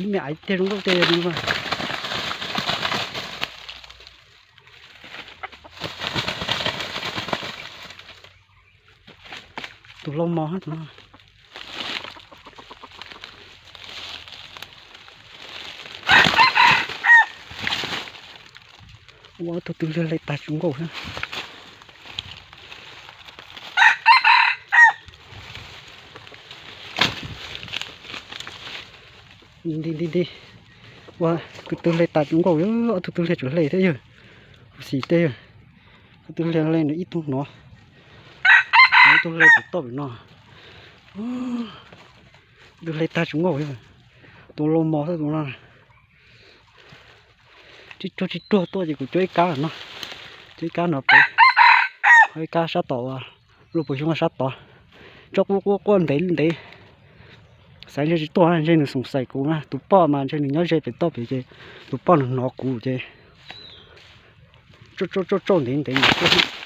Ib me aiv tiag zoo nkauj tiag no. Tus lau mos tus no. Ua ob tug twg hle tag tsuv nkauj. Nti nti nti. Ua, tus twg hle tag tsuv nkauj, ob tug twg hle tsuv hle thiab yog. Kuv xis tej yog. Ob tug hle hle nws ib tug no. Ob tug hle pem toj pem no. Tus hle tag tsuv nkauj yog. Tus lau mos xwb tus no. Tsis ruag tsis ruag tuaj ces kuv coj ib kab no. Coj ib kab no pem. Ho ib kab sab tod, luaj puas xyoob sab tod. Tsob quaj quaj quaj ntev ntev. Xaiv ntshe tsis tuaj, ntshe nws xoom xaim kuv na. Tus poj mas ntshe nws nyob ze pem toj pem ces tus poj nws hnov kuv ces tsauj tsauj ntev ntev nws tuaj.